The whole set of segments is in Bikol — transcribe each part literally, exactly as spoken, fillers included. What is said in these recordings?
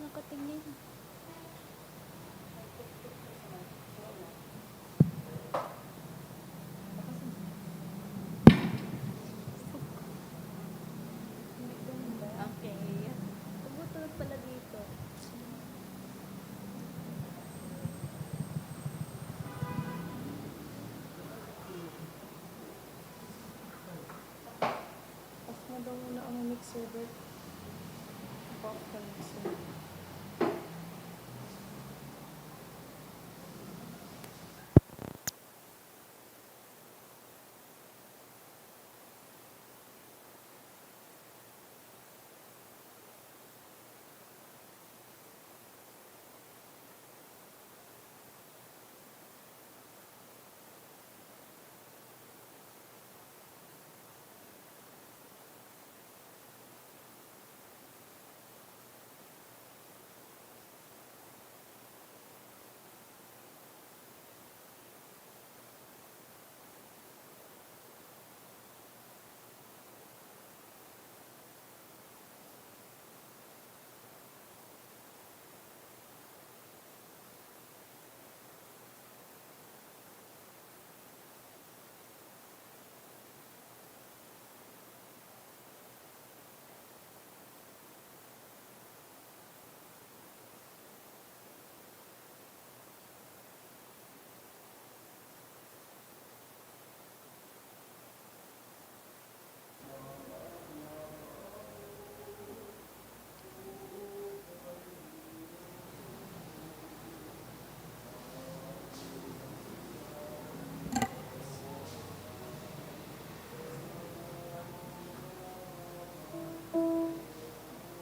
Nakatingin. Okay. Tumutunog pala dito. Off mo daw muna ang mixer, Bert. Off ka mixer.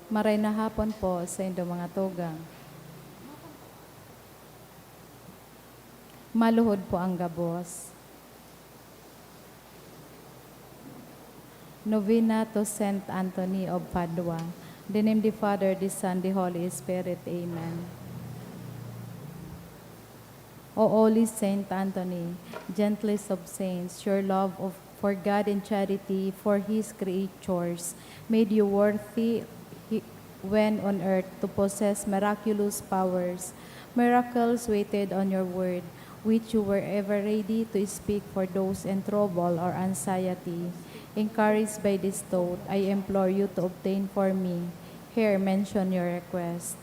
Maray na hapon po sa indo mga tugang. Maluhod po ang gabos. Novena to Saint Anthony of Padua. In the name of the Father, the Son, the Holy Spirit. Amen. O holy Saint Anthony, gentlest of saints, your love of, for God and charity for His creatures made you worthy he-, when on earth to possess miraculous powers. Miracles waited on your word, which you were ever ready to speak for those in trouble or anxiety. Encouraged by this thought, I implore you to obtain for me. Here, mention your request.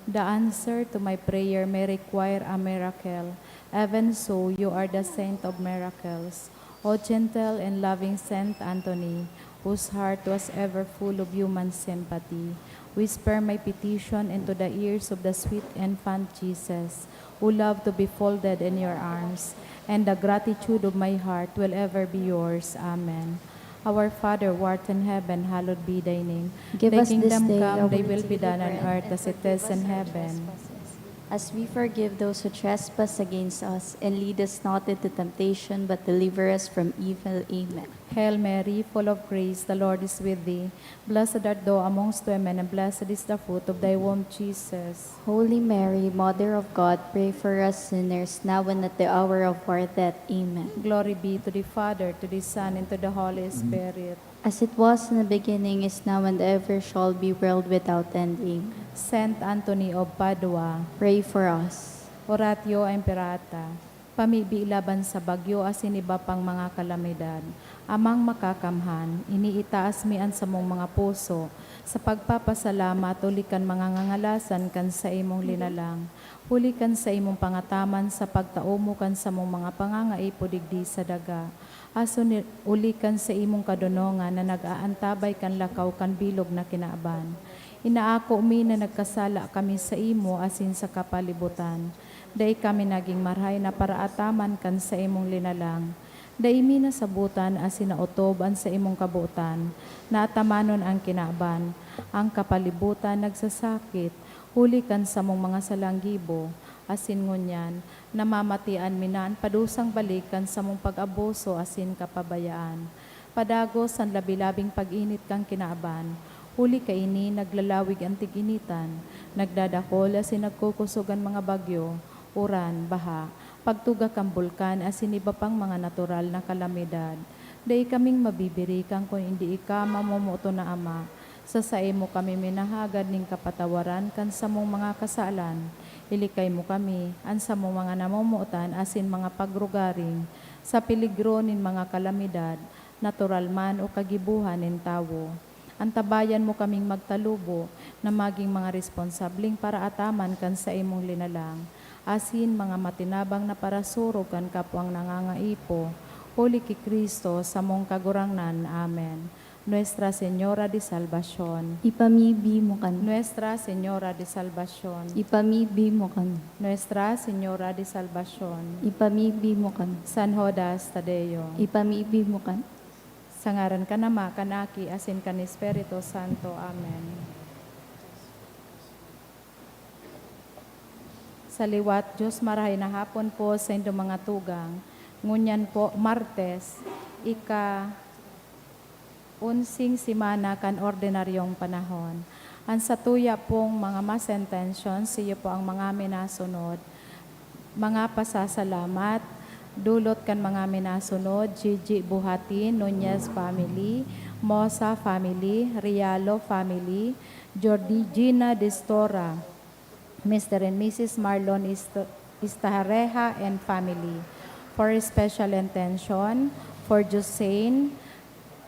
The answer to my prayer may require a miracle. Even so, you are the saint of miracles. O gentle and loving Saint Anthony, whose heart was ever full of human sympathy, whisper my petition into the ears of the sweet infant Jesus, who loved to be folded in your arms, and the gratitude of my heart will ever be yours. Amen. Our Father, who art in heaven, hallowed be thy name. Give Thy us this kingdom day come, our thy will daily be done on bread, earth and as it forgive is us in our heaven. Trespasses, as we forgive those who trespass against us, and lead us not into temptation, but deliver us from evil. Amen. Hail Mary, full of grace, the Lord is with thee. Blessed art thou amongst women, and blessed is the fruit of thy womb, Jesus. Holy Mary, Mother of God, pray for us sinners, now and at the hour of our death. Amen. Glory be to the Father, to the Son, and to the Holy Spirit. As it was in the beginning, is now, and ever shall be, world without end. Amen. Saint Anthony of Padua, pray for us. Oratio Imperata, pamibi laban sa bagyo asin iba pang mga kalamidad. Amang Makakamhan, iniitaas mi an samong mga puso sa pagpapasalamat huli kan mga ngangalasan kan saimong linalang, huli kan saimong pangataman sa pagtao mo kan samong mga pangangaipo digdi sa daga, asin uli kan saimong kadonongan na nag-aantabay kan lakaw kan bilog na kinaban. Inaako mi na nagkasala kami saimo asin sa kapalibutan. Dai kami nagin marahay na paraataman kan saimong linalang. Dai mi nasabotan asin naotob an saimong kabotan na atamanon an kinaban. An kapalibutan nagsasakit huli kan samong mga salang gibo, asin ngunyan namamatean mi na an padusang balik kan samong pag-abuso asin kapabayaan. Padagos an labi-labing pag-init kan kinaban. Huli kaini, naglalawig an tig-initan, nagdadakol asin nagkukosog an mga bagyo, uran, baha, pagtuga kan bulkan asin iba pang mga natural na kalamidad. Dai kaming mabibirikan kun indi ika mamomoton na Ama. Sa saimo kami minahagad nin kapatawaran kan samong mga kasalan. Ilikay mo kami, an samong mga namomotan asin mga pagrugaring, sa peligro nin mga kalamidad, natural man o kagibohan nin tawo. Antabayan mo kaming magtalubo na magin mga responsableng paraataman kan saimong linalang, asin mga matinabang na parasurog kan kapwang nangangaipo, huli ki Cristo, samong Kagurangnan. Amen. Nuestra Señora de Salvacion. Ipamibi mo kami. Nuestra Señora de Salvacion. Ipamibi mo kami. Nuestra Señora de Salvacion. Ipamibi mo kami. San Judas Tadeo. Ipamibi mo kami. Sa ngaran kan Ama, kan Aki, asin kan Espiritu Santo. Amen. Sa liwat, Diyos, marahay na hapon po sa indo mga tugang. Ngunyan po, Martes, ika-onsing semana kan ordinaryong panahon. An satuya pong mga mass intentions, iyo po ang mga minasunod. Mga pasasalamat, dulot kan mga minasunod, Gigi Buhati, Nunez family, Mosa family, Rialo family, Georgina Destora, Mister and Missus Marlon Isto-, Istahareja and family. For special intention, for Josein,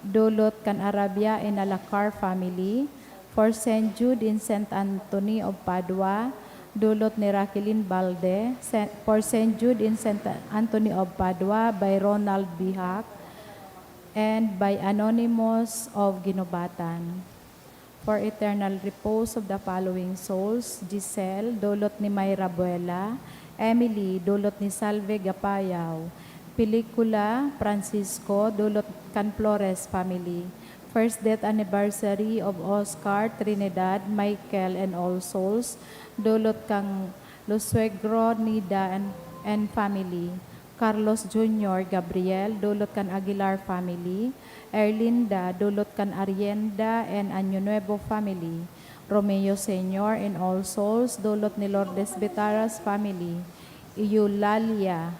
dulot kan Arabia and Alacar family, for Saint Jude in Saint Anthony of Padua, dulot ni Raquelin Balde, Sa-, for Saint Jude in Saint Anthony of Padua by Ronald Bihak, and by Anonymous of Guinobatan. For eternal repose of the following souls: Giselle, dulot ni Myra Buela; Emily, dulot ni Salve Gapayaw; Pelicula, Francisco, dulot kan Flores family. First death anniversary of Oscar, Trinidad, Michael, and All Souls, dulot kan Lusuegro, Nida, and, and family. Carlos Junior Gabriel, dulot kan Aguilar family. Erlinda, dulot kan Arrienda and Año Nuevo family. Romeo Senior and All Souls, dulot ni Lourdes Betaras family. Eulalia,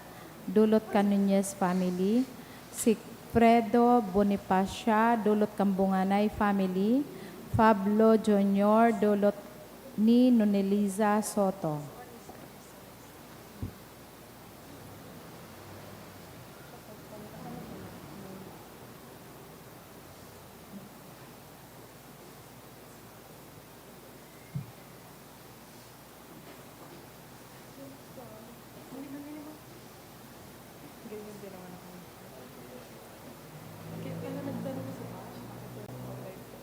dulot kan Nunez family. Sigfredo Bonifacia, dulot kan Bunganay family. Pablo Junior, dulot ni Nuneliza Soto. Ganyan din naman ako. Kaya pala nagtanong si Ash, bakit yung online ko?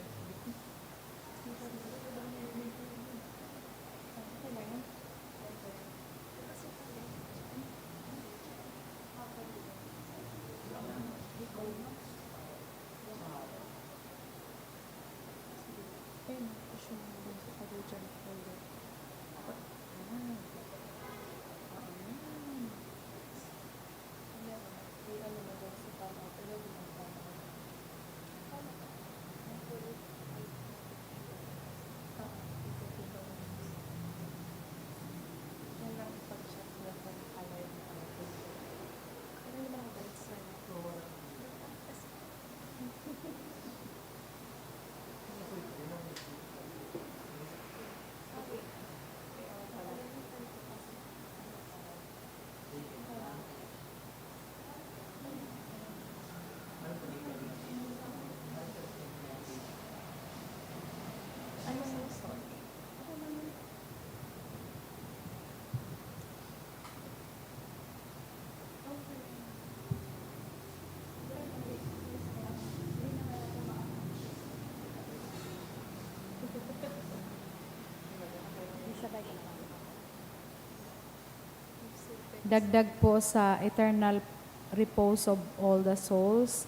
Dagdag po sa eternal repose of all the souls,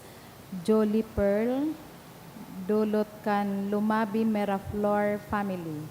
Jolie Pearl, dulot kan Lumabi Miraflor family.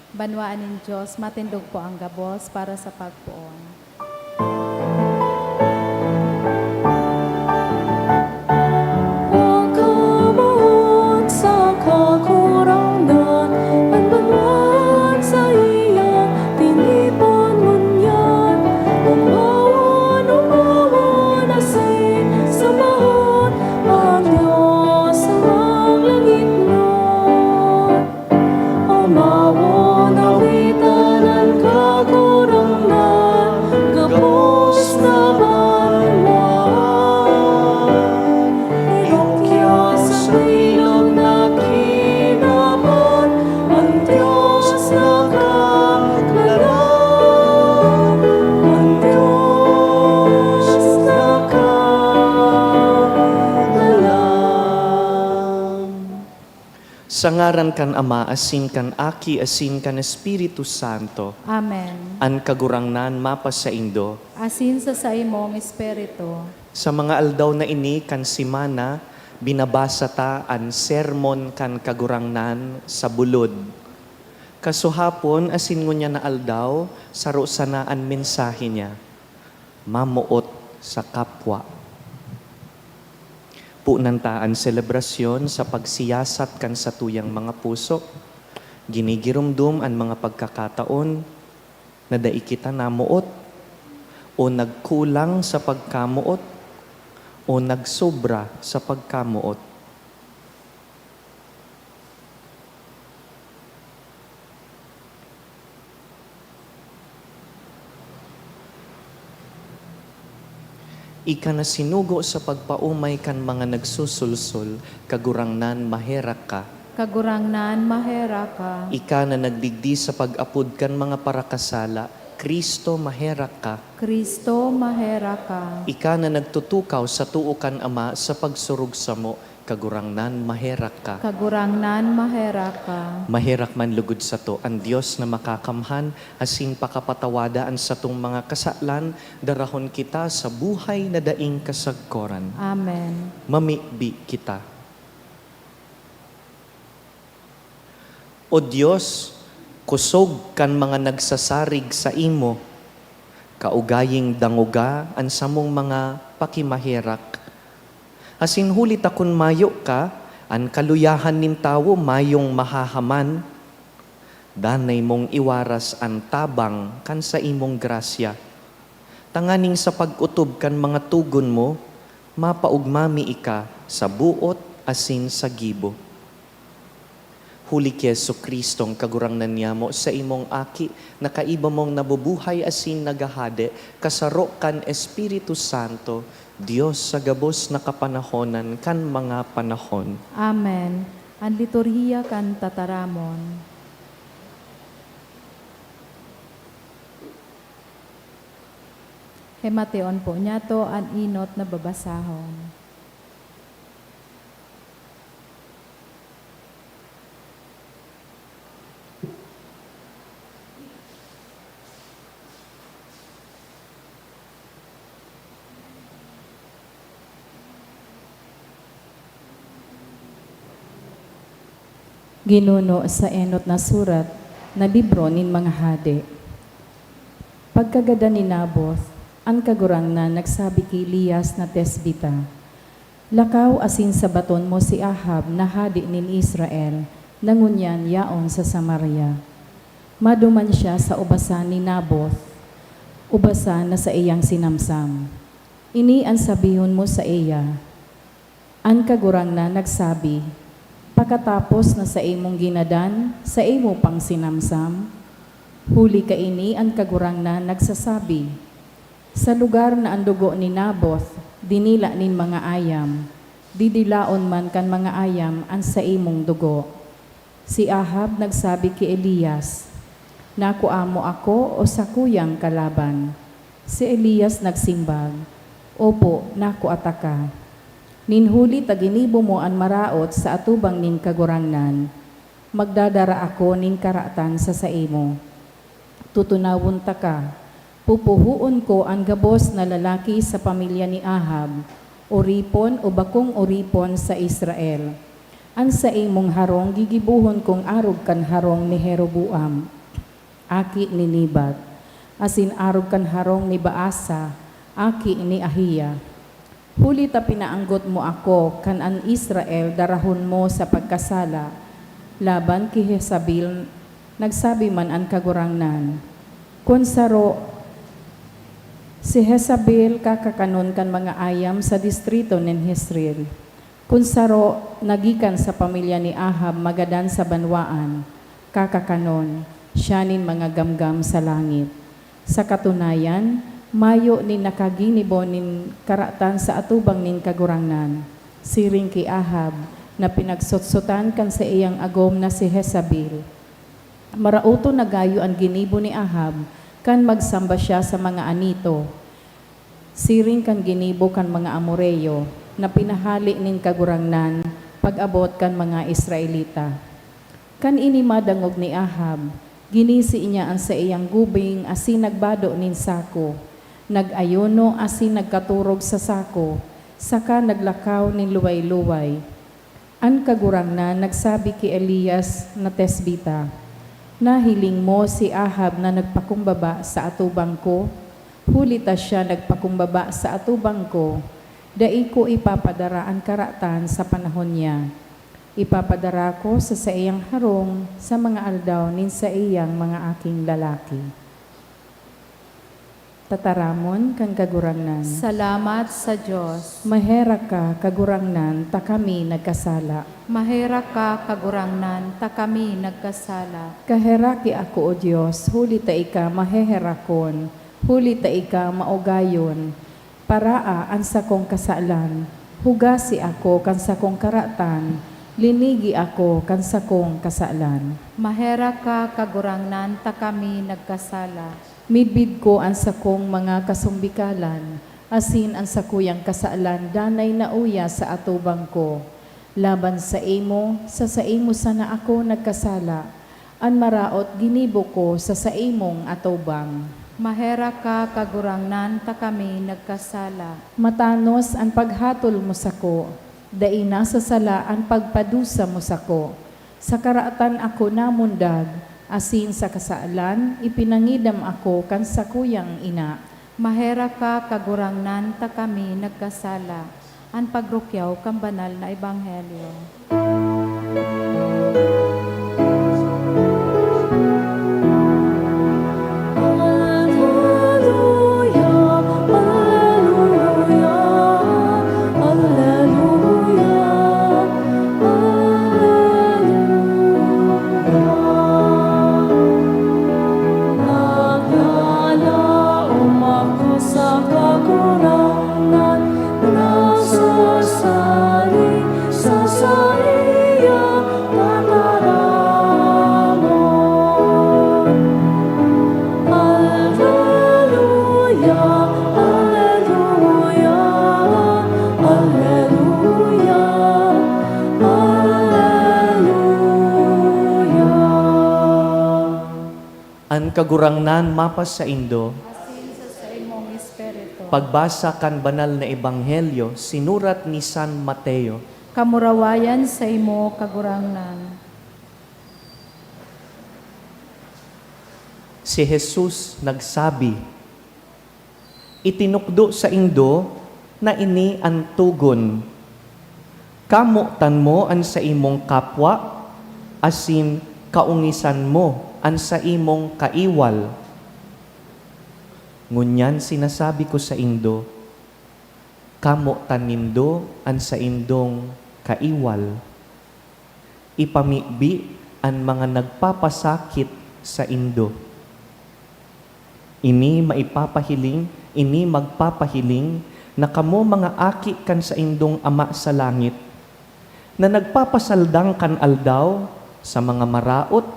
Banwaan nin Dios, matindog po ang gabos para sa pagpoon. Pagkamoot sa Kagurangnan, an banwa'g saiyang tinipan ngunyan, umawon, umawon asin sambahon an Dios sa mga langitnon. Umawon, awitan an Kagurangnan, gabos na banwaan. Igukya sa bilog na kinaban, an Dios na Kaglalang, an Dios na Kaglalang. Sa ngaran kan Ama, asin kan Aki, asin kan Espiritu Santo. Amen. An Kagurangnan mapasaindo. Asin sa saimong espiritu. Sa mga aldaw na ini kan semana, binabasa ta an sermon kan Kagurangnan sa bulod. Kasuhapon asin ngunyan na aldaw, saro sana an mensahe niya. Mamoot sa kapwa. Punan ta an selebrasyon sa pagsiyasat kan satuyang mga puso. Ginigiromdom an mga pagkakataon na dai kita namoot, o nagkulang sa pagkamoot, o nagsobra sa pagkamoot. Ika na sinugo sa pagpaomay kan mga nagsusulsol, Kagurangnan, maherak ka. Kagurangnan, maherak ka. Ika na nagdigdi sa pag-apod kan mga parakasala, Cristo, maherak ka. Cristo, maherak ka. Ika na nagtutukaw sa too kan Ama sa pagsurog samo, Kagurangnan, maherak ka. Kagurangnan, maherak ka. Maherak man lugod sato an Dios na makakamhan, asin pakapatawada an satong mga kasalan, darahon kita sa buhay na daing kasagkoran. Amen. Mamibi kita. O Dios, kosog kan mga nagsasarig saimo, kaugaying dangoga an samong mga pakimaherak. Asin huli ta kun mayo ka, an kaluyahan nin tawo mayong mahahaman. Danay mong iwaras an tabang kan saimong grasya, tanganing sa pag-otob kan mga togon mo, mapaogma mi ika sa boot asin sa gibo. Huli ki Jesu-Cristong Kagurangnan niamo, saimong Aki, na kaiba mong nabubuhay asin naghahade, kasaro kan Espiritu Santo, Dios sa gabos na kapanahonan kan mga panahon. Amen. An liturhiya kan tataramon. Hemateon po niyato an enot na babasahon. Ginuno sa enot na surat na libro nin mga hade. Pagkagadan ni Naboth, an Kagurangnan nagsabi ki Elias na Tesbita, "Lakaw asin sabaton mo si Ahab na hade nin Israel, na ngunyan yaon sa Samaria. Maduman siya sa ubasan ni Naboth, ubasan na saiyang sinamsam. Ini an sabihon mo saiya, 'An Kagurangnan nagsabi, pakatapos na saimong ginadan, saimo pang sinamsam?' Huli kaini an Kagurangnan nagsasabi, 'Sa lugar na an dugo ni Naboth dinila nin mga ayam, didilaon man kan mga ayam an saimong dugo.'" Si Ahab nagsabi ki Elias, "Nakua mo ako o sakuyang kalaban?" Si Elias nagsimbag, "Opo, nakua taka. Nin huli ta ginibo mo an maraot sa atubang nin Kagurangnan, magdadara ako nin karatan sa saimo. Tutunawon taka, pupuhoon ko an gabos na lalaki sa pamilya ni Ahab, oripon o bakong oripon sa Israel. An saimong harong gigibohon kong arog kan harong ni Jeroboam. aki ni Nebat, asin arog kan harong ni Baasa, aki ni Ahiya. Huli ta pinaanggot mo ako kan an Israel darahon mo sa pagkasala, laban ki Jezabel, nagsabi man an Kagurangnan, kun saro si Jezabel kakakanon kan mga ayam sa distrito nin Jezreel. Kun saro na gikan sa pamilya ni Ahab magadan sa banwaan, kakakanon siya nin mga gamgam sa langit. Sa katunayan, mayo nin nakaginibo nin karatan sa atubang nin Kagurangnan, siring ki Ahab, na pinagsotsotan kan saiyang agom na si Jezabel. Maraoton na gayo an ginibo ni Ahab kan magsamba siya sa mga anito, siring kan ginibo kan mga Amoreo na pinahale nin Kagurangnan pag-abot kan mga Israelita. Kan ini madangog ni Ahab, ginisi niya an saiyang gubing asin nagbado nin sako, nag-ayuno asin nagkatorog sa sako, saka naglakaw nin luway-luway. An Kagurangnan nagsabi ki Elias na Tesbita, "Nahiling mo si Ahab na nagpakumbaba sa atubang ko? Huli ta siya nagpakumbaba sa atubang ko, dai ko ipapadara an karatan sa panahon niya. Ipapadara ko sa saiyang harong sa mga aldaw nin saiyang mga aking lalaki." Tataramon kan Kagurangnan. Salamat sa Dios. Maherak ka, Kagurangnan, ta kami nagkasala. Maherak ka, Kagurangnan, ta kami nagkasala. Kaheraki ako, O Dios, huli ta ika maheherakon, huli ta ika maugayon. Paraa an sakong kasalan, hugasi ako kan sakong karatan, linigi ako kan sakong kasalan. Maherak ka, Kagurangnan, ta kami nagkasala. Midbid ko an sakong mga kasumbikalan, asin an sakuyang kasalan danay nauya sa atubang ko. Laban saimo, sa saimo sana ako nagkasala, an maraot ginibo ko sa saimong atubang. Maherak ka, Kagurangnan, ta kami nagkasala. Matanos an paghatol mo sako, dai nasasala an pagpadusa mo sako. Sa karatan ako namundag, asin sa kasalan ipinangidam ako kan sakuyang ina. Maherak ka, Kagurangnan, ta kami nagkasala. An pagrukyaw kan banal na ebanghelyo. Alleluia, alleluia, alleluia. Naglalaom ako sa Kagurangnan, nasasalig sa saiyang tataramon. Alleluia, alleluia, alleluia, alleluia. An Kagurangnan mapasaindo. Asin sa saimong espiritu. Pagbasa kan Banal na Ebanghelyo sinurat ni San Mateo. Kamurawayan saimo, Kagurangnan. Si Jesus nagsabi, "Itinukdo saindo na ini an togon, 'Kamotan mo an saimong kapwa, asin kaongisan mo an saimong kaiwal.' Ngunyan sinasabi ko saindo, kamotan nindo an saindong kaiwal. Ipamibi an mga nagpapasakit saindo. Ini maipapahiling, ini magpapahiling na kamo mga aki kan saindong Ama sa langit, na nagpapasaldang kan aldaw sa mga maraot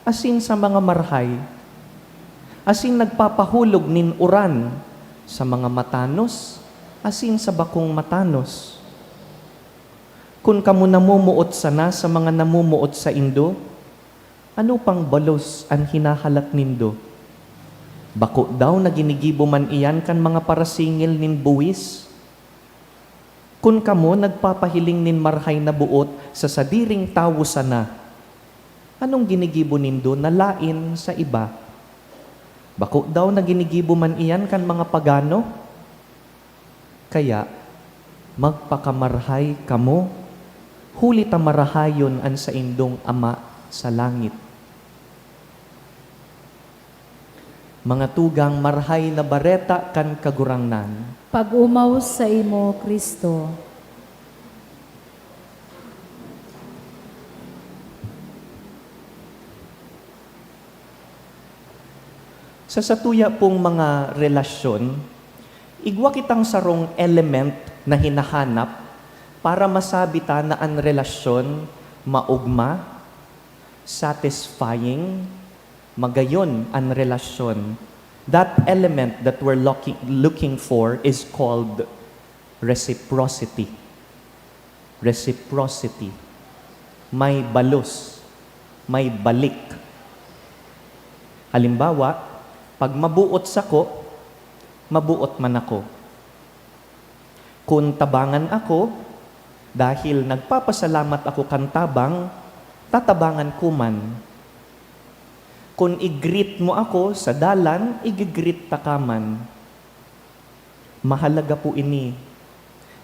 asin sa mga marahay, asin nagpapahulog nin uran sa mga matanos asin sa bakong matanos. Kun kamo namomoot sana sa mga namomoot saindo, ano pang balos an hinahalat nindo? Bako daw na ginigibo man iyan kan mga parasingil nin buwis? Kun kamo nagpapahiling nin marahay na boot sa sadiring tawo sana, anong ginigibo nindo na laen sa iba? Bako daw na ginigibo man iyan kan mga pagano? Kaya, magpakamarhay kamo, huli ta marahayon an saindong Ama sa langit. Mga tugang, Marahay na Bareta kan Kagurangnan. Pag-omaw saimo, Cristo. Sa satuya pong mga relasyon, igwa kitang sarong element na hinahanap para masabi ta na an relasyon maogma, satisfying, magayon an relasyon. That element that we're looking, looking for is called reciprocity. Reciprocity. May balos, may balik. Halimbawa, pag mabuot sako, mabuot man ako. Kun tabangan ako, dahil nagpapasalamat ako kan tabang, tatabangan ko man. Kun i-greet mo ako sa dalan, igi-greet ta ka man. Mahalaga po ini.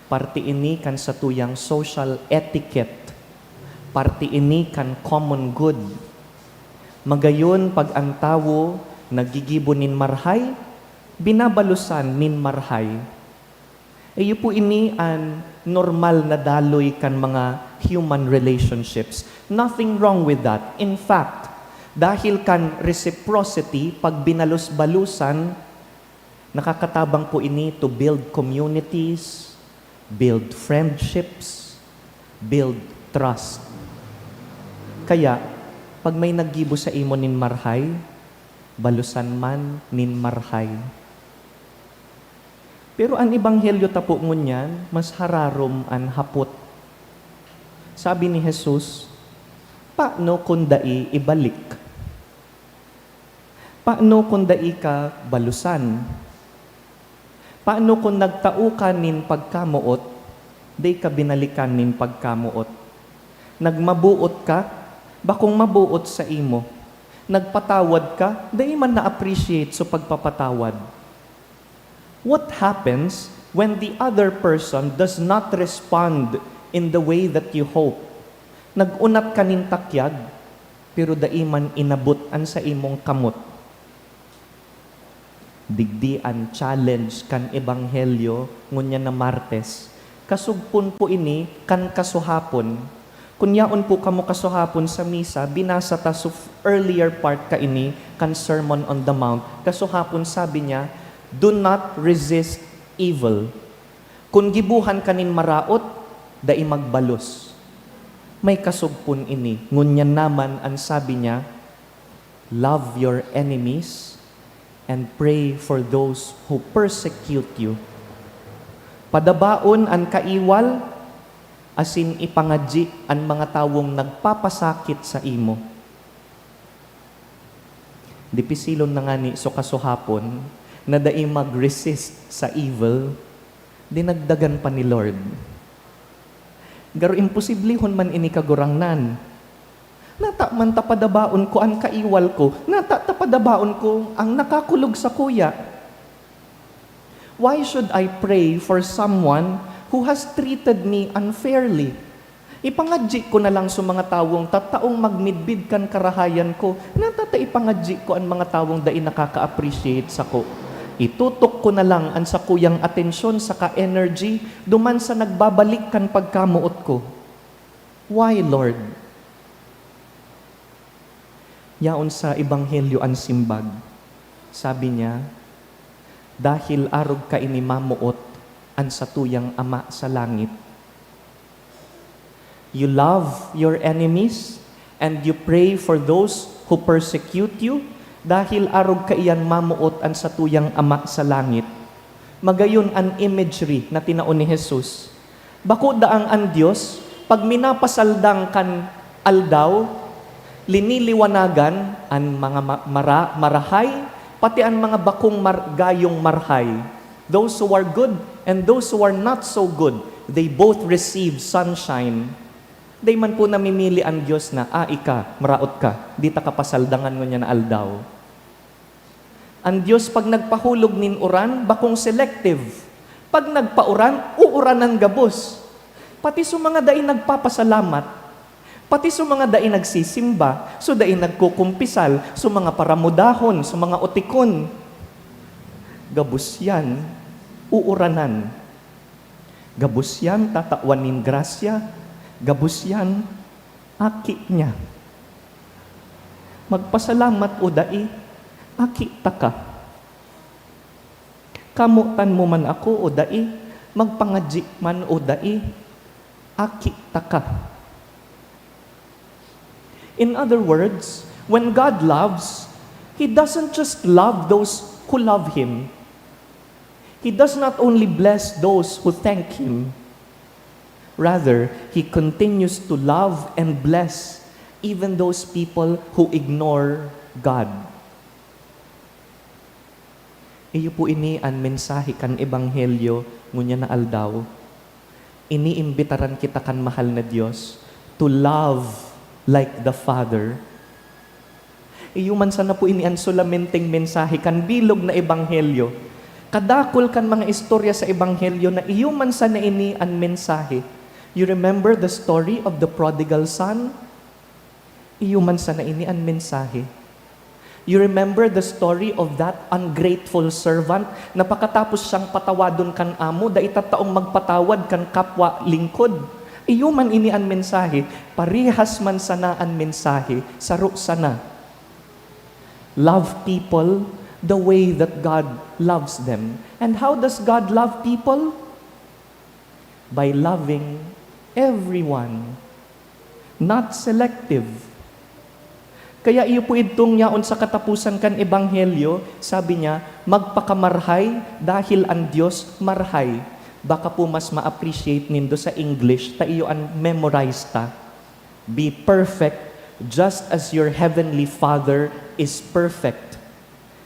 Parte ini kan satuyang social etiquette. Parte ini kan common good. Magayon, pag an tawo naggigibo nin marhay, binabalosan nin marhay. Iyo po ini an normal na daloy kan mga human relationships. Nothing wrong with that. In fact, dahil kan reciprocity, pag binalos-balosan, nakakatabang po ini to build communities, build friendships, build trust. Kaya, pag may naggibo sa imo nin marhay, balusan man nin marhay. Pero an ebanghelyo ta po ngunyan, mas hararom an hapot. Sabi ni Jesus, "Paano kun dai ibalik? Paano kun dai ka balusan? Paano kun nagtao ka nin pagkamoot, dai ka binalikan nin pagkamoot? Nagmaboot ka, bakong maboot saimo. Nagpatawad ka, dai man na-appreciate so pagpapatawad." What happens when the other person does not respond in the way that you hope? Nag-unat ka nin takyag, pero dai man inabot an saimong kamot. Digdi an challenge kan ebanghelyo ngunyan na Martes. Kasugpon po ini kan kasuhapon. Kun yaon po kamo kasuhapon sa misa, binasa ta sa f-, earlier part kaini kan Sermon on the Mount. Kasuhapon sabi niya, "Do not resist evil." Kun gibohan ka nin maraot, dai magbalos. May kasugpon ini. Ngunyan naman an sabi niya, "Love your enemies and pray for those who persecute you." Padabaon an kaiwal, asin ipangadyi an mga tawong nagpapasakit saimo. Dipisilon na ngani so kasuhapon na dai mag-resist sa evil, dinagdagan pa ni Lord. Garo imposiblehon man ini, Kagurangnan. Nata man ta padabaon ko an kaiwal ko, nata ta padabaon ko an nakakulog sakuya. Why should I pray for someone who has treated me unfairly? Ipangadyi ko na lang sa mga tawong tataong magmidbid kan karahayan ko, nata ta ipangadyi ko an mga tawong dai nakaka-appreciate sako. Itutok ko na lang an sakuyang atensyon saka energy duman sa nagbabalik kan pagkamoot ko. Why, Lord? Yaon sa Ebanghelyo an simbag. Sabi niya, "Dahil arog kaini mamoot an satuyang Ama sa langit." You love your enemies and you pray for those who persecute you, dahil arog kaiyan mamoot an satuyang Ama sa langit. Magayon an imagery na tinao ni Jesus. Bako daang an Dios, pag minapasaldang kan aldaw, liniliwanagan an mga ma-, mara-, marahay, pati an mga bakong mar-, gayong marhay. Those who are good and those who are not so good, they both receive sunshine. Dai man po namimili an Dios na, "Ah, ika, maraot ka, di ta ka pasaldangan ngunyan na aldaw." An Dios, pag nagpahulog nin uran, bakong selective. Pag nagpauran, uuranan gabos. Pati sa mga dai nagpapasalamat, pati sa mga dai nagsisimba, sa dai nagkukumpisal, sa mga paramudahon, sa mga utikon, gabos yan, uuranan. Gabos yan, tatawan nin grasya. Gabos yan, aki niya. Magpasalamat o dai, aki taka. Kamotan mo man ako o dai, magpangadyi man o dai, aki taka. In other words, when God loves, He doesn't just love those who love Him. He does not only bless those who thank Him. Rather, He continues to love and bless even those people who ignore God. Iyo po ini an mensahe kan Ebanghelyo ngunyan na aldaw. Iniimbitaran kita kan mahal na Dios to love like the Father. Iyo man sana po ini an solamenteng mensahe kan bilog na Ebanghelyo. Kadakul kan mga istorya sa Ebanghelyo na iyo man sana ini an mensahe. You remember the story of the prodigal son? Iyo man sana ini an mensahe. You remember the story of that ungrateful servant na pakatapos siyang patawadon kan amo, dai tataong magpatawad kan kapwa lingkod? Iyo man ini an mensahe, parehas man sana an mensahe, saro sana. Love people the way that God loves them. And how does God love people? By loving everyone, not selective. Kaya iyo po idtong yaon sa kataposan kan Ebanghelyo, sabi niya, "Magpakamarhay dahil an Dios marhay." Baka po mas ma-appreciate nindo sa English, ta iyo an memorize ta. "Be perfect, just as your heavenly Father is perfect."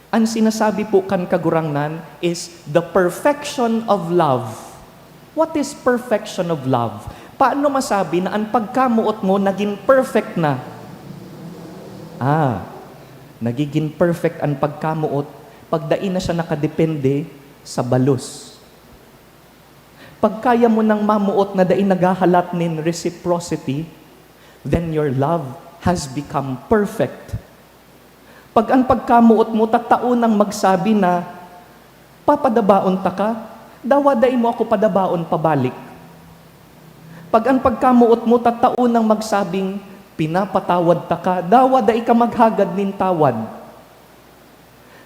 An sinasabi po kan Kagurangnan is the perfection of love. What is perfection of love? Paano masabi na an pagkamoot mo nagin perfect na? Ah, nagigin perfect an pagkamoot pag dai na siya nakadepende sa balos. Pag kaya mo nang mamoot na dai naghahalat nin reciprocity, then your love has become perfect. Pag an pagkamoot mo tatao nang magsabi na, "Papadabaon taka, dawa dai mo ako padabaon pabalik." Pag an pagkamoot mo tatao nang magsabing, "Pinapatawad taka, dawa dai ka maghagad nin tawad."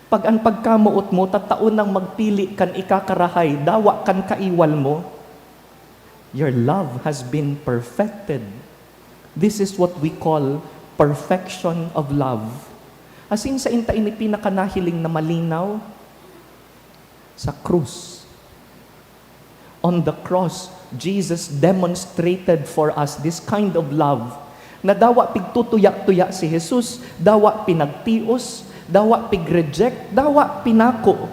Pag an pagkamoot mo tatao nang magpili kan ikakarahay, dawa kan kaiwal mo, your love has been perfected. This is what we call perfection of love. Asin sain ta ini pinakanahiling na malinaw? Sa krus. On the cross, Jesus demonstrated for us this kind of love, na dawa pigtutuya-tuya si Jesus, dawa pinagtios, dawa pig-reject, dawa pinako.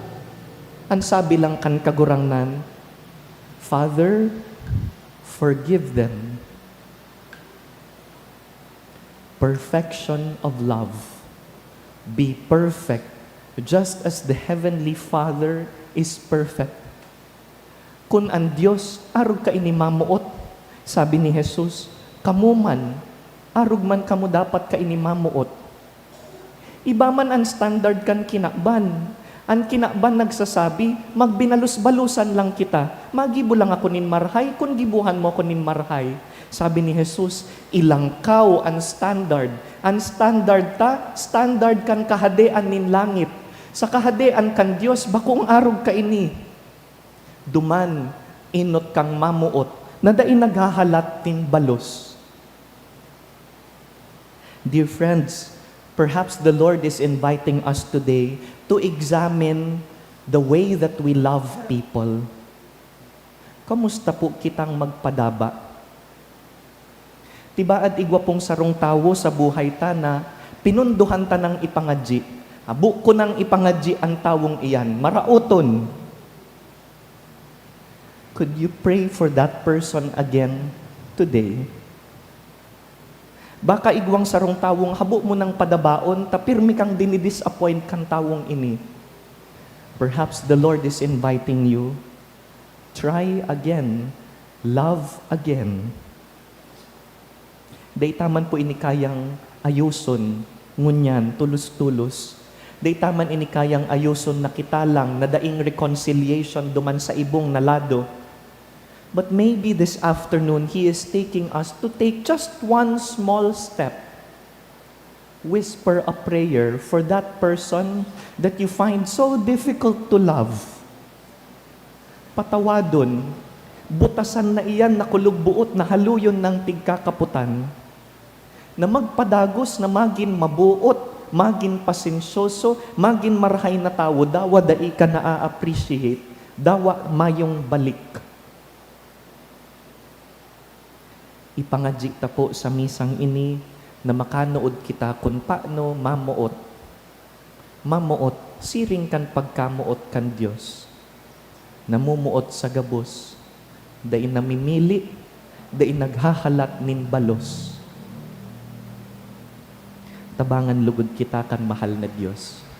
An sabi lang kan Kagurangnan, "Father, forgive them." Perfection of love. "Be perfect, just as the Heavenly Father is perfect." Kun an Dios arog kaini mamoot, sabi ni Jesus, "Kamo man, arog man kamo dapat kaini mamoot." Iba man an standard kan kinaban. An kinaban nagsasabi, "Magbinalos-balosan lang kita. Magibo lang ako nin marhay kun gibohan mo ako nin marhay." Sabi ni Jesus, "Ilangkaw an standard. An standard ta, standard kan Kahadean nin langit. Sa Kahadean kan Dios, bakong arog kaini." Duman, enot kang mamoot na dai naghahalat nin balos. Dear friends, perhaps the Lord is inviting us today to examine the way that we love people. Kamusta po kitang magpadaba? Tibaad igwa pong sarong tawo sa buhay ta na pinundohan ta nang ipangadyi. Habo ko nang ipangadyi an tawong iyan. Maraoton. Could you pray for that person again today? Baka igwang sarong tawong habo mo nang padabaon, ta pirmi kang dinidisappoint kan tawong ini. Perhaps the Lord is inviting you, try again, love again. Dai ta man po ini kayang ayoson ngunyan, tolos-tolos. Dai ta man ini kayang ayoson na kita lang na daing reconciliation duman sa ibong na lado. But maybe this afternoon, He is taking us to take just one small step. Whisper a prayer for that person that you find so difficult to love. Patawadon, butasan na iyan na kulog-buot na haluyon nang tigkakapotan, na magpadagos na magin maboot, magin pasensyoso, magin marahay na tawo, dawa dai ka naa-appreciate, dawa mayong balik. Ipangadyi ta po sa misang ini na makanood kita kun paano mamoot. Mamoot siring kan pagkamoot kan Dios. Namomoot sa gabos, dai namimili, dai naghahalat nin balos. Tabangan lugod kita kan mahal na Dios.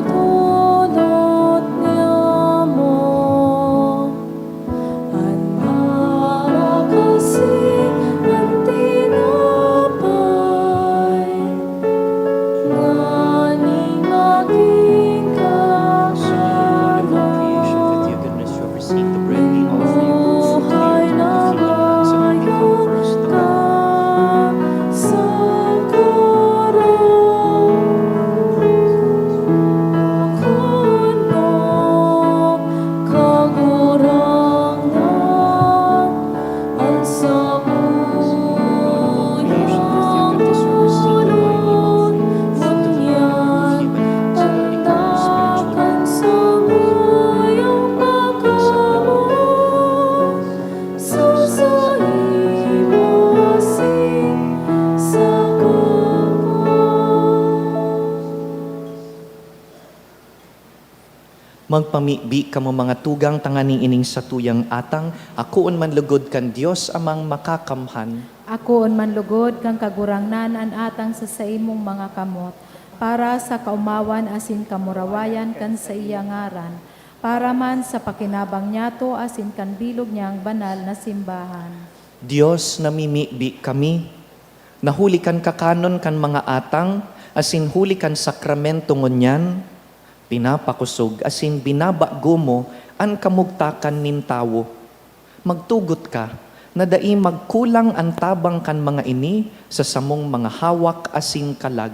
Idinodolot niya mo an arak asin an tinapay, nganing magin ka Buhay na mayo ka sa Kagurangnan. Kagurangnan, an samuyang bulong ngunyan, tanda kan samuyang pagkamoot sa saimo asin sa Ama. Magpamibi kamo, mga tugang, tanganing ining satuyang atang akoon man lugod kan Dios Amang Makakamhan. Akoon man lugod kan Kagurangnan an atang sa saimong mga kamot, para sa kaomawan asin kamurawayan kan saiya ngaran, para man sa pakinabang niyato asin kan bilog niyang banal na simbahan. Dios, namimibi kami, na huli kan kakanon kan mga atang asin huli kan sakramento ngunyan, pinapakosog asin binabago mo an kamugtakan nin tawo. Magtugot ka na dai magkulang an tabang kan mga ini sa samong mga hawak asin kalag.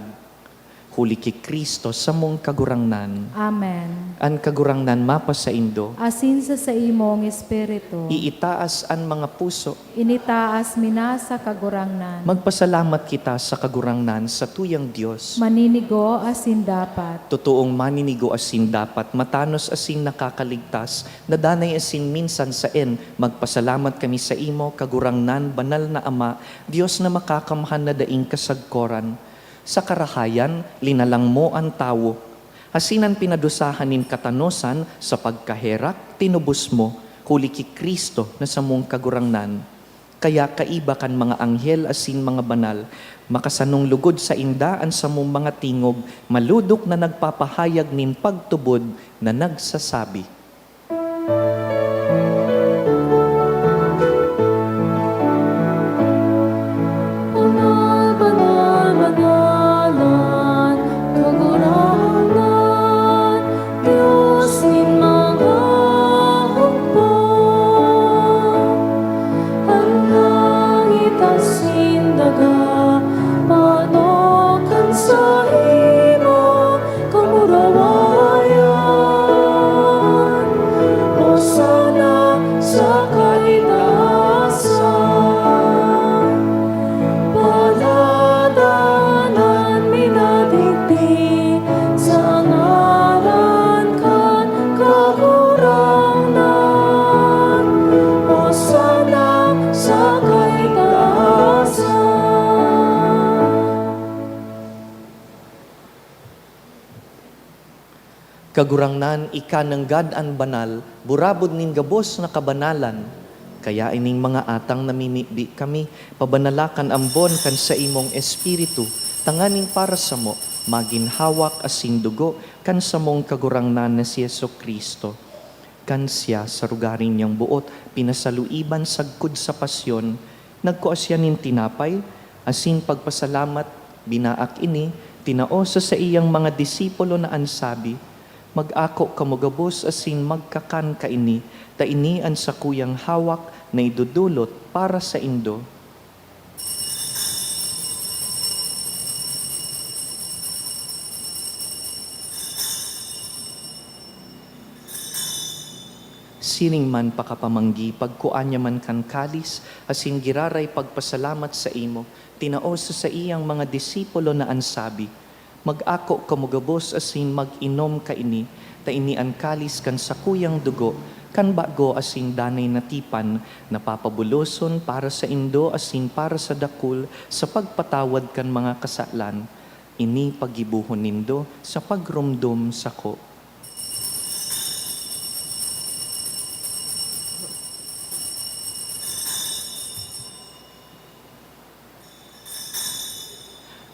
Huli ki Cristo, samong Kagurangnan. Amen. An Kagurangnan mapasaindo. Asin sa saimong espiritu. Iitaas an mga puso. Initaas mi na sa Kagurangnan. Magpasalamat kita sa Kagurangnan, satuyang Dios. Maninigo asin dapat. Totoong maninigo asin dapat, matanos asin nakakaligtas, na danay asin minsan saen. Magpasalamat kami saimo, Kagurangnan, banal na Ama, Dios na makakamhan na daing kasagkoran. Sa karahayan, linalang mo an tawo. Asin an pinadusahan nin katanosan sa pagkaherak, tinubos mo, huli ki Cristo na samong Kagurangnan. Kaya kaiba kan mga anghel asin mga banal, makasanong lugod sainda an samong mga tingog, malodok na nagpapahayag nin pagtubod na nagsasabi, Banal, banal, banal an Kagurangnan, Dios nin mga hukbo. An langit asin daga, paano kan saimo kamurawayan. Kagurangnan, ika nanggad an banal, burabod nin gabos na kabanalan. Kaya ining mga atang namimibi kami, pabanala kan ambon kan saimong Espiritu, tanganing para samo magin hawak asin dugo kan samong Kagurangnan na si Jesu-Cristo. Kan siya, sa rogaring niyang boot, pinasaluiban sagkod sa pasyon, nagkua siya nin tinapay, asin pagpasalamat, binaak ini, tinao sa saiyang mga disipulo na an sabi, "Mag-ako kamo gabos asin magkakan kaini, ta ini an sakuyang hawak na idodolot para saindo." Siring man pakapamanggi, pagkua niya man kan kalis, asin giraray pagpasalamat saimo, tinao sa saiyang mga disipulo na an sabi, "Mag-ako kamo gabos asin mag-inom kaini, ta ini an kalis kan sakuyang dugo kan bago asin danay na tipan, na papabuloson para saindo asin para sa dakul sa pagpatawad kan mga kasalan. Ini paggibohon nindo sa pagromdom sako."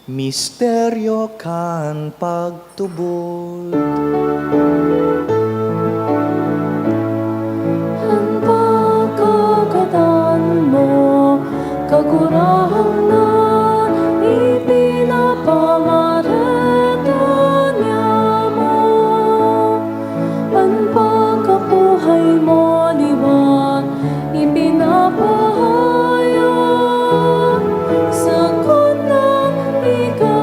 Misteryo kan pagtubod. An pagkagadan mo, Kagurangnan, ipinapamareta niamo. An pagkabuhay mo liwat, ipinapahayag, sagkod na ika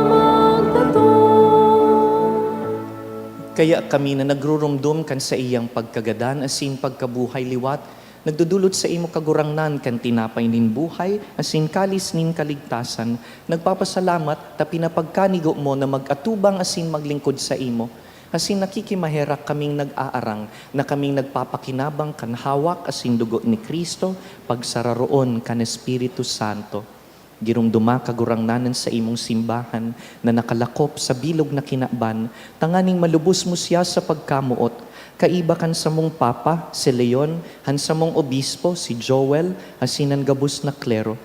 magdatong. Kaya kami na nagruromdom kan saiyang pagkagadan asin pagkabuhay liwat, nagdodolot saimo, Kagurangnan, kan tinapay nin buhay asin kalis nin kaligtasan, nagpapasalamat ta pinapagkanigo mo na mag-atubang asin maglingkod saimo. Asin nakikimaherak kaming nag-aarang na kaming nagpapakinabang kan hawak asin dugo ni Cristo, pagsararoon kan Espiritu Santo. Giromdoma, Kagurangnan, an saimong simbahan na nakalakop sa bilog na kinaban, tanganing malubos mo siya sa pagkamoot, kaiba kan samong Papa, si Leon, an samong Obispo, si Joel, asin an gabos na klero.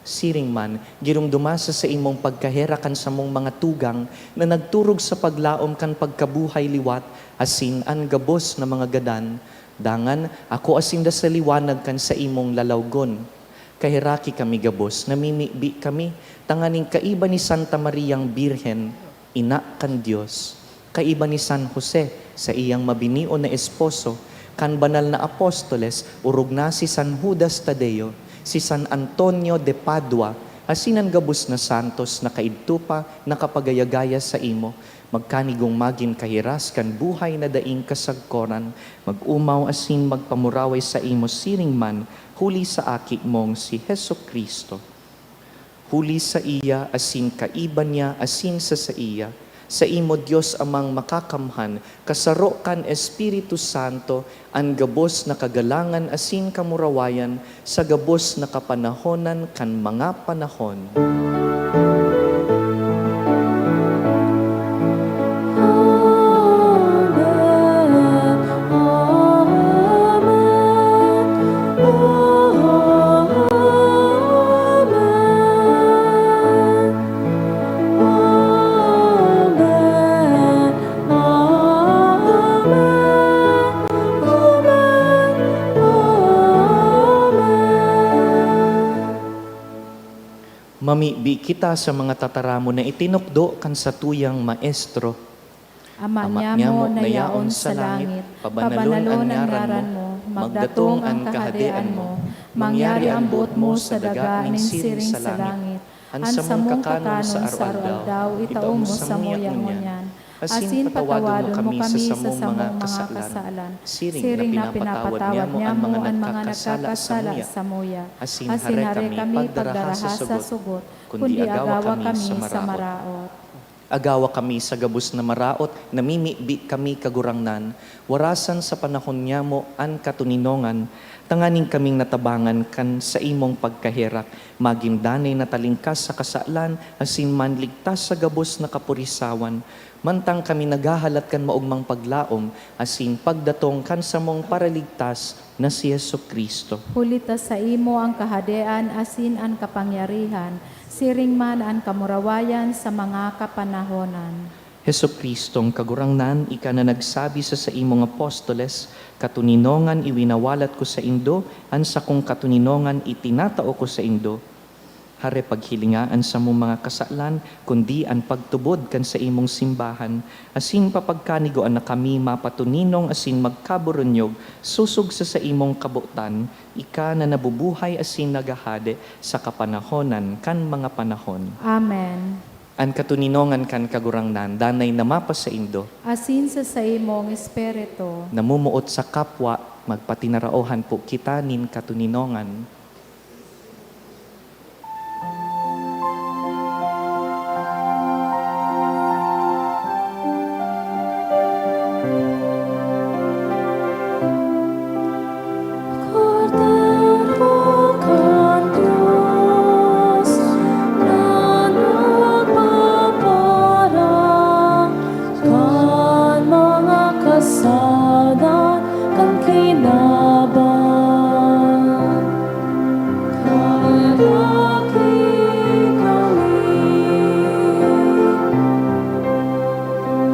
Siring man, giromdoma sa saimong pagkaherak an samong mga tugang na nagturog sa paglaom kan pagkabuhay liwat asin an gabos na mga gadan. Dangan, akoa sinda sa liwanag kan saimong lalawgon. Kaheraki kami gabos, namimibi kami, tanganing kaiba ni Santa Mariang Birhen, Ina kan Dios, kaiba ni San Jose, saiyang mabinion na esposo, kan banal na apostoles, orog na si San Judas Tadeo, si San Antonio de Padua, asin an gabos na santos na kaidto pa nakapagaya-gaya saimo, magkanigong magin kahiras kan buhay na daing kasagkoran, mag-omaw asin magpamuraway saimo siring man huli sa Aki mong si Jesu-Cristo. Huli saiya asin kaiba niya asin sa saiya, saimo Dios Amang Makakamhan, kasaro kan Espiritu Santo, an gabos na kagalangan asin kamurawayan sa gabos na kapanahonan kan mga panahon. Amen. Amen. Amen. Amen. Amen. Amen. Amen. Mamibi kita sa mga tataramon na itinukdo kan satuyang Maestro. Ama niamo na yaon sa langit, pabanalon an ngaran mo, magdatong an Kahadean mo, mangyari an boot mo sa daga nin siring sa langit. An samong kakanon sa aroaldaw, itao mo samuya ngunyan. Asin patawadon mo kami sa samong mga kasalan, siring na pinapatawad niamo an mga nagkakasala samuya. Asin hare kami pagdaraha sa sugot, kundi agawa kami sa maraot. Agawa kami sa gabos na maraot, namimibi kami, Kagurangnan, warasan sa panahon nyamo an katoninongan, tanganing kaming natabangan kan saimong pagkaherak, magin danay na talingkas sa kasalan asin manligtas sa gabos na kapurisawan, mantang kami naghahalat kan maogmang paglaom asin pagdatong kan samong Paraligtas na si Jesu-Cristo. Huli ta saimo an kahadean asin an kapangyarihan, siring man an kamurawayan sa mga kapanahonan. Jesu-Cristong Kagurangnan, ika na nagsabi sa saimong apostoles, "Katoninongan iwinawalat ko saindo, an sakong katoninongan itinatao ko saindo." Hare paghilinga an samong mga kasalan, kundi an pagtubod kan saimong simbahan, asin papagkanigoan na kami mapatoninong asin magkaburunyog sosog sa saimong kabotan, ika na nabubuhay asin naghahade sa kapanahonan kan mga panahon. Amen. An katoninongan kan Kagurangnan danay na mapasaindo. Asin sa saimong espiritu. Namumuot sa kapwa, magpatinaraohan po kita nin katoninongan. Kordero kan Dios na nagpaparang kan mga kasalan kan kinaban. Kadaki kami,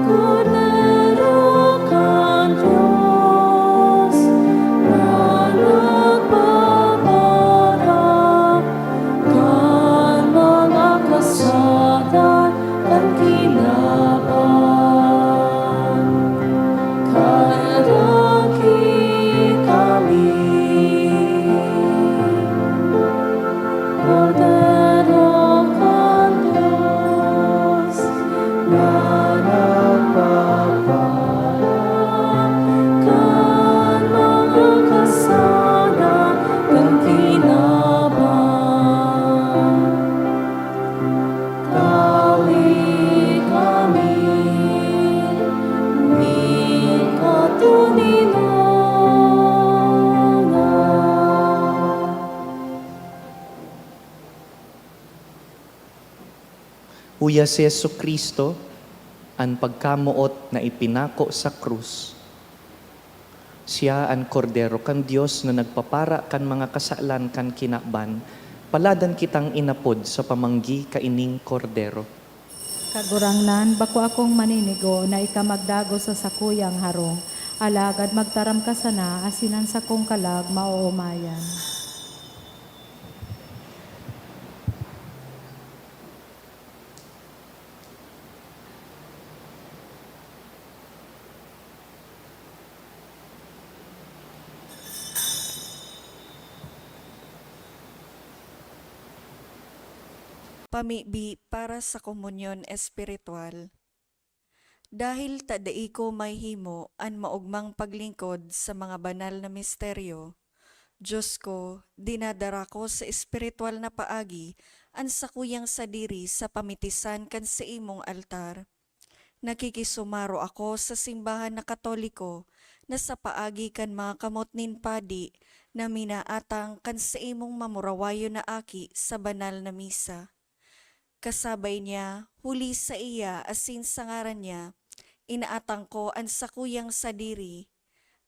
Kordero kan Dios, na nagpapara kan mga kasalan kan kinaban. Kadaki kami. Kordero kan Dios, na nagpapara kan mga kasalan kan kinaban. Tawi kami nin katoninongan. Uya si Jesu-Cristo, an pagkamoot na ipinako sa krus. Siya an Kordero kan Dios na nagpapara kan mga kasalan kan kinaban. Paladan kitang inapod sa pamanggi kaining Kordero. Kagurangnan, bako akong maninigo na ika magdagos sa sakuyang harong, alagad magtaram ka sana asin an sakong kalag maoomayan. Pamibi para sa komunyon espiritual. Dahil ta dai ko mahihimo an maogmang paglingkod sa mga banal na misteryo, Dios ko, dinadara ko sa espiritual na paagi an sakuyang sadiri sa pamitisan kan saimong altar. Nakikisumaro ako sa simbahan na Katoliko na sa paagi kan mga kamot nin padi na minaatang kan saimong mamurawayon na aki sa banal na misa. Kasabay niya, huli saiya asin sa ngaran niya, inaatang ko an sakuyang sadiri.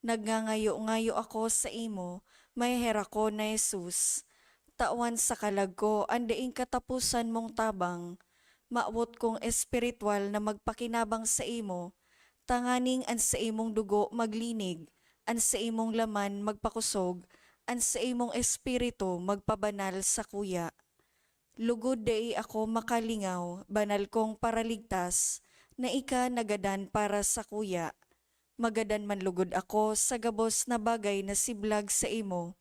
Nagngangayo-ngayo ako saimo, maheherakon na Jesus, tawan sa kalag ko an daing kataposan mong tabang. Mawot kong espiritual na magpakinabang saimo, tanganing an saimong dugo maglinig, an saimong laman magpakosog, an saimong espiritu magpabanal sakuya. Lugod dai ako makalingaw, banal kong Paraligtas, na ika nagadan para sakuya. Magadan man lugod ako sa gabos na bagay na siblag saimo,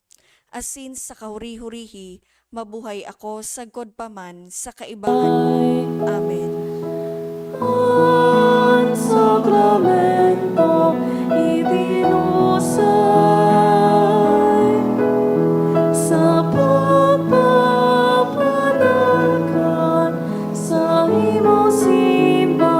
asin sa kahuri-hurihi, mabuhay ako sagkod pa man sa kaibahan mo. Amen. An sakramento itinusay sa pagpapanalkan sa imong simbahan.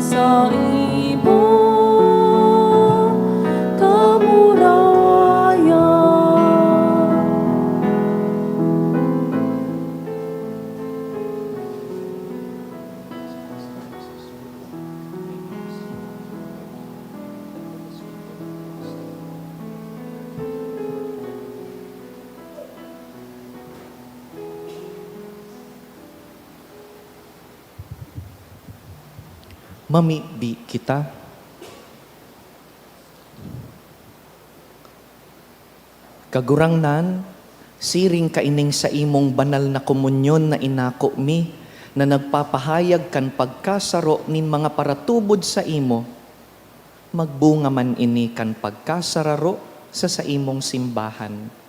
saimo kamurawayan. Mamibi kita. Kagurangnan, siring kaining saimong banal na komunyon na inako mi, na nagpapahayag kan pagkasaro nin mga paratubod saimo, magbunga man ini kan pagkasararo sa saimong simbahan.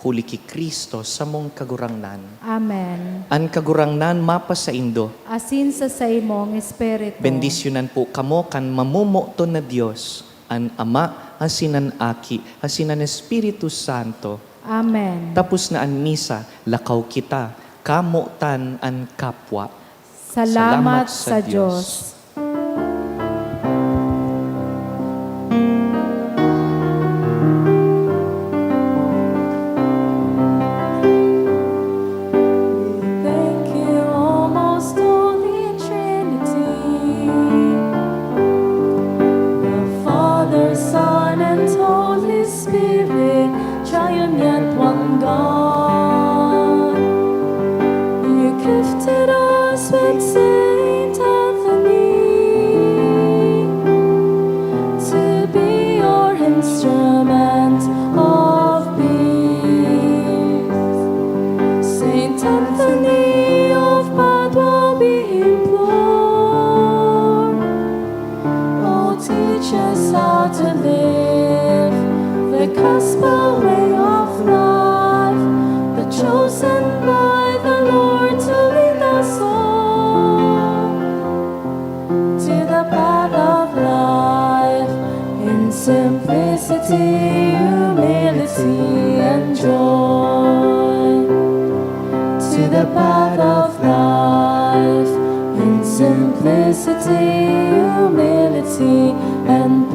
Huli ki Cristo samong Kagurangnan. Amen. An Kagurangnan mapasaindo. Asin sa saimong espiritu. Bendisyonan po kamo kan mamomoton na Dios, an Ama, asin an Aki, asin an Espiritu Santo. Amen. Tapos na an misa, lakaw kita, kamotan an kapwa. Salamat Salamat sa sa Diyos. Diyos. Thank you, O most holy Trinity, the Father, Son, and Holy Spirit, triune yet one God. You gifted us with Saint Anthony to be your instrument of peace. Saint Anthony of Padua, we implore, oh, teach us how to live the gospel way of life, the chosen by the Lord to lead us all to the path of life in simplicity, humility, and joy. To the path of life in simplicity, humility, and